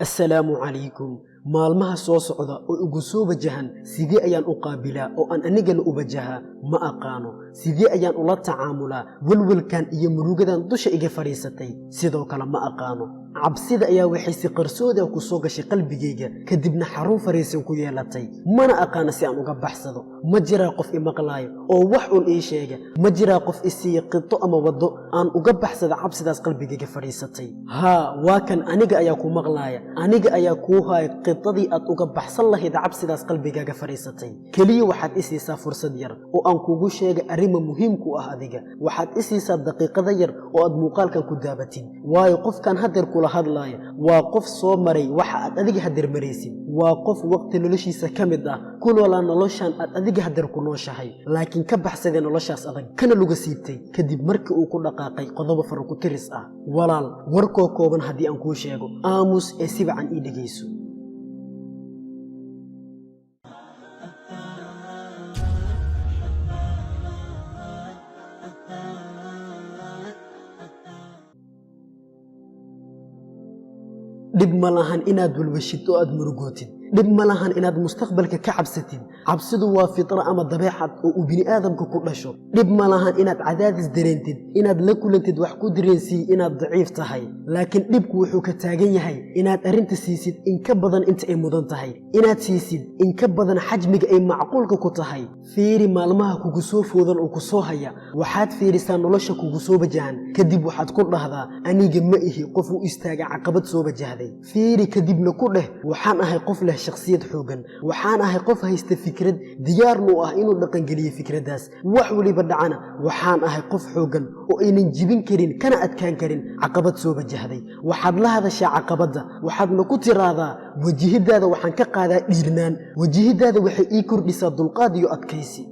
Assalaamu calaykum. Maalmaha soo socda oo igu soo wajahan, sidee ayaan u qaabilaa oo aan anigana u wajahaa? Ma aqaano. Sidee ayaan ula tacaamulaa welwelkan iyo murugadan dusha iga fadhiisatay? Sidoo kale ma aqaano. Cabsida ayaa waxay si qarsooda ku soo gashay qalbigayga, kadibna xarun fariisan ku yeelatay. Mana aqaano si aan uga baxsado. Ma jiraa qof i maqlaayo oo wax uun ii sheega? Ma jiraa qof i siiya qito ama waddo aan uga baxsada cabsidaas qalbigayga fadhiisatay? Haa, waa kan, aniga ayaa ku maqlaaya. Aniga ayaa kuu haaya qitadii aad uga baxsan lahayd cabsidaas qalbigaaga fadhiisatay. Keliya waxaad i siisaa fursad yar oo aan kugu sheega arrima muhiimku ah adiga. Waxaad i siisaa daqiiqada yar oo aad muuqaalkan ku daabatid, waayo qofkan hadeer kula hadlaaya waa qof soo maray waxa aad adiga hadeer maraysid. Waa qof waqti noloshiisa ka mid ah ku noolaa noloshan aad adiga hadeer ku nooshahay, laakiin ka baxsaday noloshaas adag, kana luga siibtay kadib markii uu ku dhaqaaqay qodobo faro ku tiris ah. Walaal, warkoo kooban haddii aan kuu sheego, aamus ee si wacan ii dhegayso. Dhib ma lahan inaad walwashid oo aad murugootid. Dhib ma lahan inaad mustaqbalka ka cabsatid. Cabsidu waa fitra ama dabeecad oo uu bini'aadamka ku dhasho. Dhib ma lahan inaad cadaadis dareentid, inaad la kulantid wax ku dareensiiy inaad daciif tahay. Laakiin dhibku wuxuu ka taagan yahay inaad arrinta siisid in ka badan inta ay mudan tahay, inaad siisid in ka badan xajmiga ay macquulka ku tahay. Fiiri maalmaha kugu soo foodan oo ku soo haya. Waxaad fiirisaa nolosha kugu soo wajahan. Kadib waxaad ku dhahdaa: "Aniga ma ihi qof u istaaga caqabad soo wajahday." Fiiri, kadibna ku dheh: "Waxaan ahay qof leh shakhsiyad xoogan. Waxaan ahay qof haysta fikrad, diyaarnu ah inuu dhaqangeliyo fikraddaas. Wax weliba dhacana, waxaan ahay qof xooggan oo aynan jibin karin kana adkaan karin caqabad soo wajahday." Waxaad la hadashaa caqabadda, waxaadna ku tiraahdaa: "Wajihidaada waxaan ka qaadaa dhiirnaan. Wajihidaada waxay ii kordhisaa dulqaad iyo adkaysi."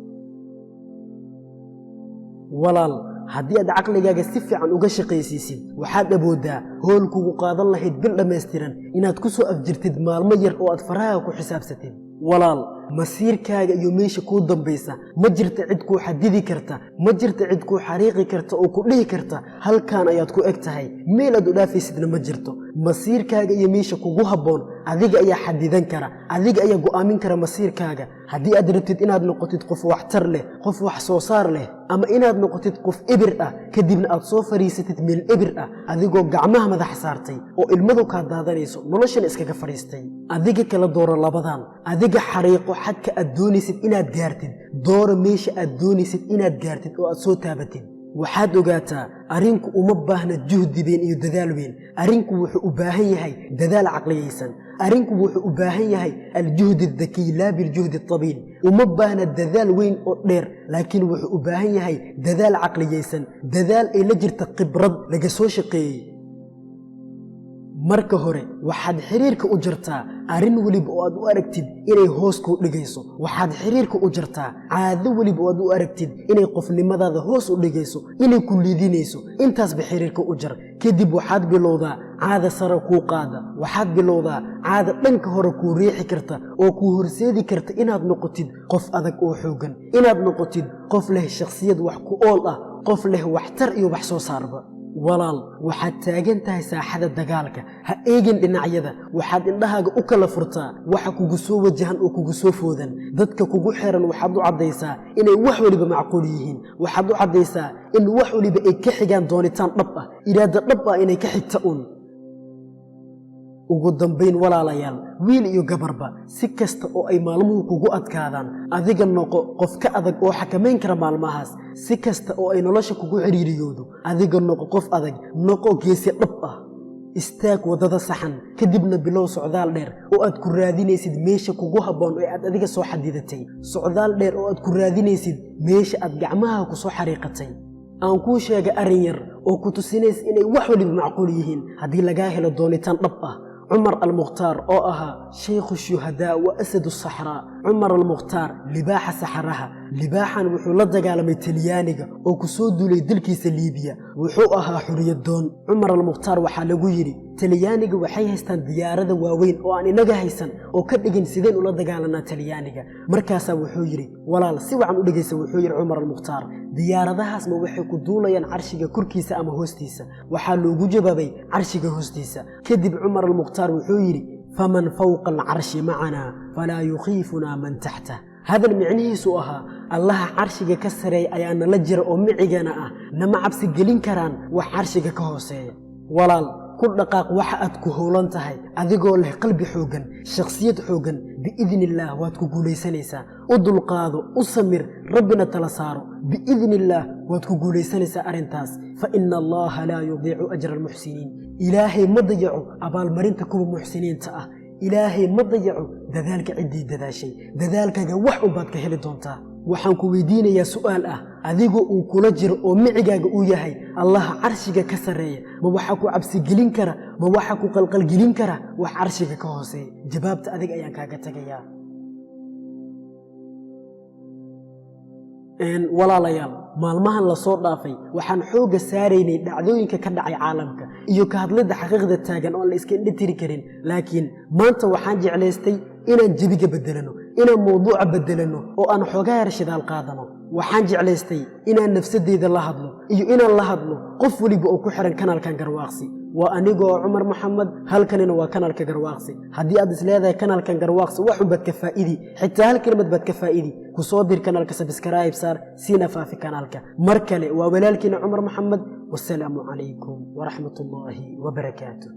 Walaal, haddii aad caqligaaga si fiican uga shaqaysiisid, waxaad awooddaa howl kugu qaadan lahayd bil dhammaystiran inaad ku soo afjirtid maalmo yar oo aad faraha ku xisaabsatid. Walaal, masiirkaaga iyo meesha kuu dambaysa ma jirta cid kuu xadidi karta, ma jirta cid kuu xariiqi karta oo ku dhihi karta: "Halkan ayaad ku eg tahay, meel aad u dhaafaysidna ma jirto." Masiirkaaga iyo meesha kugu habboon adiga ayaa xadidan kara, adiga ayaa go'aamin kara masiirkaaga. Haddii aad rabtid inaad noqotid qof waxtar leh, qof wax soo saar leh, ama inaad noqotid qof ebir ah, kadibna aad soo fadhiisatid meel ebir ah adigoo gacmaha madax saartay oo ilmadu kaa daadanayso, noloshana iskaga fadhiistay, adiga kala dooro labadan. Adiga xariiqo xadka aad doonaysid inaad gaartid. Dooro meesha aad doonaysid inaad gaartid oo aad soo taabatid. Waxaad ogaataa, arrinku uma baahna juhdi weyn iyo dadaal weyn. Arrinku wuxuu u baahan yahay dadaal caqliyaysan. Arrinku wuxuu u baahan yahay الجهد الذكي لا بالجهد الطويل. Uma baahna dadaal weyn oo dheer, laakiin wuxuu u baahan yahay dadaal caqliyaysan, dadaal ay la jirta khibrad laga soo shaqeeyey. Marka hore waxaad xiriirka u jartaa arrin weliba oo aad u aragtid inay hoos kuu dhigayso. Waxaad xiriirka u jartaa caado weliba oo aad u aragtid inay qofnimadaada hoos u dhigayso, inay ku liidinayso. Intaasba xiriirka u jar. Kadib waxaad bilowdaa caada sare kuu qaada. Waxaad bilowdaa caada dhanka hore kuu riixi karta oo kuu horseedi karta inaad noqotid qof adag oo xooggan, inaad noqotid qof leh shakhsiyad wax ku ool ah, qof leh waxtar iyo wax soo saarba. Walaal, waxaad taagan tahay saaxada dagaalka. Ha eegin dhinacyada. Waxaad indhahaaga u kala furtaa waxa kugu soo wajahan oo kugu soo foodan. Dadka kugu xeran waxaad u caddaysaa inay wax weliba macquul yihiin. Waxaad u caddaysaa in wax weliba ay ka xigaan doonitaan dhab ah, iraado dhab ah inay ka xigta uun. Ugu dambayn, walaalayaal, wiil iyo gabarba, si kasta oo ay maalmuhu kugu adkaadaan, adiga noqo qof ka adag oo xakamayn kara maalmahaas. Si kasta oo ay nolosha kugu ciriiriyoodo, adiga noqo qof adag, noqo geesi dhab ah. Istaag waddada saxan, kadibna bilow socdaal dheer oo aad ku raadinaysid meesha kugu habboon ee aad adiga soo xadidatay, socdaal dheer oo aad ku raadinaysid meesha aad gacmaha ku soo xariiqatay. Aan kuu sheega arrin yar oo ku tusinaysa inay wax waliba macquul yihiin haddii lagaa helo doonitaan dhab ah. Cumar Almukhtaar oo ahaa شيخ الشهداء وأسد الصحراء, Cumar Almukhtaar, libaaxa saxaraha, libaaxan wuxuu la dagaalamay Talyaaniga oo ku soo duulay dalkiisa Liibiya. Wuxuu ahaa xuriyadoon. Cumar Almukhtaar waxaa lagu yidhi: Talyaaniga waxay haystaan diyaarada waaweyn oo aan inaga haysan oo ka dhigin, sideen ula dagaalanaa Talyaaniga? Markaasaa wuxuu yidhi, walaal, si wacan u dhegaysa, wuxuu yidhi Cumar Almukhtaar: "Diyaaradahaas ma waxay ku duulayaan carshiga korkiisa ama hoostiisa?" Waxaa loogu jawaabay: "Carshiga hoostiisa." Kadib Cumar Almukhtaar wuxuu yidhi: "Faman fawqa alcarshi macanaa, falaa yukhiifunaa man taxtah." Hadal micnihiisu ahaa: Allaha carshiga ka sareeya ayaa nala jira oo micigana ah, nama cabsi gelin karaan wax carshiga ka hooseeya. Walaal, ku dhaqaaq waxa aad ku howlan tahay adigoo leh qalbi xooggan, shakhsiyad xooggan. Biidni illaah waad ku guulaysanaysaa. U dulqaado, u samir, Rabbina tala saaro. Biidni illaah waad ku guulaysanaysaa arrintaas. Fa ina Allaha laa yudiicu ajra almuxsiniin. Ilaahay ma dayaco abaalmarinta kuwa muxsiniinta ah. Ilaahay ma dayaco dadaalka ciddii dadaashay. Dadaalkaaga wax unbaad ka heli doontaa. Waxaan ku weydiinayaa su'aal ah: adigoo uu kula jiro oo micigaaga uu yahay Allaha carshiga ka sarreeya, ma waxaa ku cabsigelin kara, ma waxaa ku qalqalgelin kara wax carshiga ka hooseeya? Jawaabta adig ayaan kaaga tagayaa. Walaalayaal, maalmahan lasoo dhaafay waxaan xoogga saaraynay dhacdooyinka ka dhacay caalamka iyo ka hadlidda xaqiiqda taagan oo aan la iska indhi tiri karin. Laakiin maanta waxaan jeclaystay inaan jebiga bedelano, inaan mawduuca bedelano oo aan xoogaa yar shidaal qaadano. Waxaan jeclaystay inaan nafsadeyda la hadlo iyo inaan la hadlo qof weliba oo ku xiran kanaalkan Garwaaqsi. Waa anigoo Cumar Maxamed, halkanina waa kanaalka Garwaaqsi. Haddii aad is leedahay kanaalkan Garwaaqsi wax unbaad ka faa'idi, xitaa hal kelimad baad ka faa'idi, ku soo dir kanaalka, subscribe saar, siina faafi kanaalka. Mar kale waa walaalkiina Cumar Maxamed. Wasalaamu calaykum waraxmat ullaahi wabarakaatu.